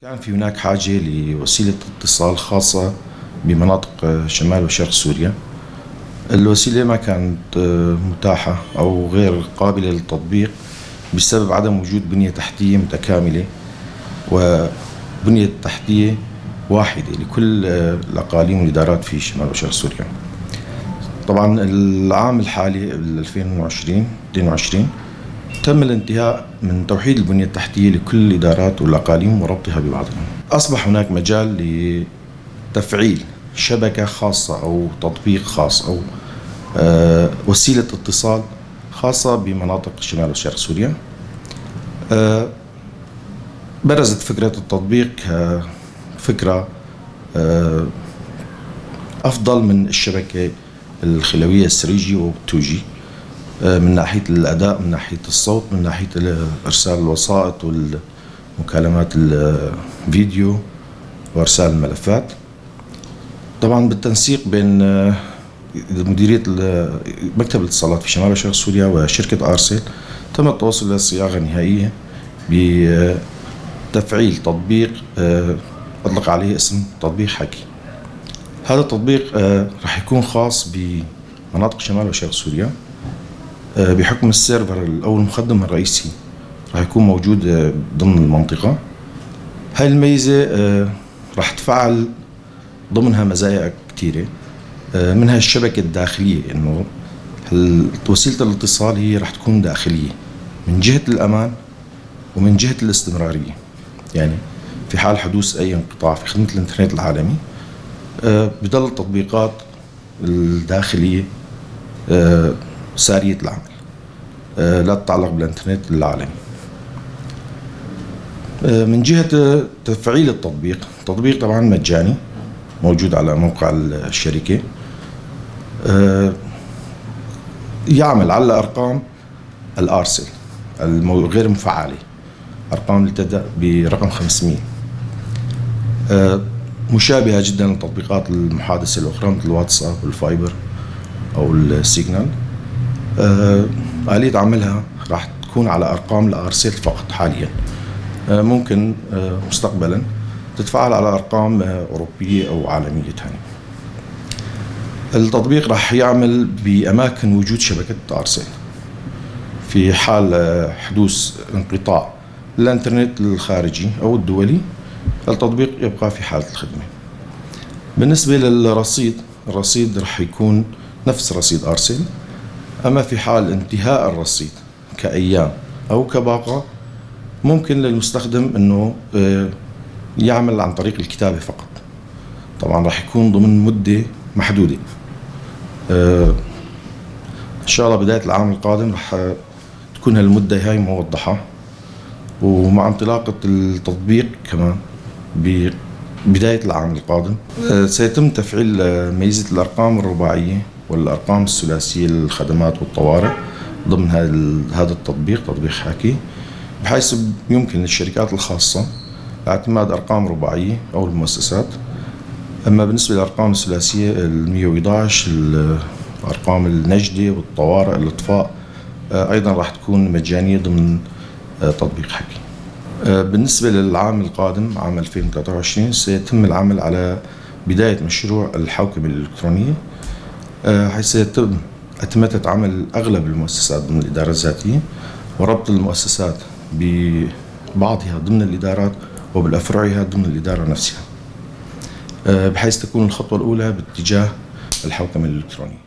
كان في هناك حاجة لوسيلة اتصال خاصة بمناطق شمال وشرق سوريا. الوسيلة ما كانت متاحة أو غير قابلة للتطبيق بسبب عدم وجود بنية تحتية متكاملة وبنية تحتية واحدة لكل الأقاليم والإدارات في شمال وشرق سوريا. طبعا العام الحالي 2022 تم الانتهاء من توحيد البنية التحتية لكل الإدارات والأقاليم وربطها ببعضها. أصبح هناك مجال لتفعيل شبكة خاصة أو تطبيق خاص أو وسيلة اتصال خاصة بمناطق شمال وشرق سوريا. برزت فكرة التطبيق كفكرة أفضل من الشبكة الخلوية 3G و 2G من ناحية الأداء، من ناحية الصوت، من ناحية إرسال الوسائط والمكالمات الفيديو وإرسال الملفات. طبعا بالتنسيق بين مديرية مكتب الاتصالات في شمال وشرق سوريا وشركة آرسل تم التوصل إلى صياغة نهائية بتفعيل تطبيق أطلق عليه اسم تطبيق حكي. هذا التطبيق راح يكون خاص بمناطق شمال وشرق سوريا بحكم السيرفر أو المخدم الرئيسي راح يكون موجود ضمن المنطقة. هاي الميزة راح تفعل ضمنها مزايا كثيرة، منها الشبكة الداخلية، إنه وسيلة الاتصال هي راح تكون داخلية من جهة الأمان ومن جهة الاستمرارية. يعني في حال حدوث أي انقطاع في خدمة الإنترنت العالمي بضل التطبيقات الداخلية سارية العمل، لا تتعلق بالإنترنت العالمي. من جهة تفعيل التطبيق، التطبيق طبعا مجاني موجود على موقع الشركة، يعمل على أرقام الأرسل غير مفعلة، أرقام اللي تبدأ برقم 500، مشابهة جدا لتطبيقات المحادثة الأخرى مثل الواتساب والفايبر أو السيجنال. آلية عملها راح تكون على أرقام الأرسل فقط حاليا، ممكن مستقبلا تتفاعل على أرقام أوروبية أو عالمية ثانية. التطبيق راح يعمل بأماكن وجود شبكة أرسل. في حال حدوث انقطاع الانترنت الخارجي أو الدولي التطبيق يبقى في حالة الخدمة. بالنسبة للرصيد، الرصيد راح يكون نفس رصيد أرسل. أما في حال انتهاء الرصيد كأيام أو كباقة ممكن للمستخدم أنه يعمل عن طريق الكتابة فقط. طبعا راح يكون ضمن مدة محدودة. إن شاء الله بداية العام القادم راح تكون هالمدة هاي موضحة، ومع انطلاقة التطبيق كمان ببداية العام القادم سيتم تفعيل ميزة الأرقام الرباعية والأرقام الثلاثية للخدمات والطوارئ ضمن هذا التطبيق، تطبيق حاكي، بحيث يمكن للشركات الخاصة اعتماد أرقام رباعية أو المؤسسات. أما بالنسبة للأرقام الثلاثية 111، أرقام النجدة والطوارئ الإطفاء أيضا راح تكون مجانية ضمن تطبيق حكي. بالنسبة للعام القادم عام 2023 سيتم العمل على بداية مشروع الحوكمة الإلكترونية، حيث سيتم أتمتة عمل أغلب المؤسسات ضمن الإدارة الذاتية وربط المؤسسات ببعضها ضمن الإدارات وبالأفرعها ضمن الإدارة نفسها، بحيث تكون الخطوة الأولى باتجاه الحوكمة الإلكترونية.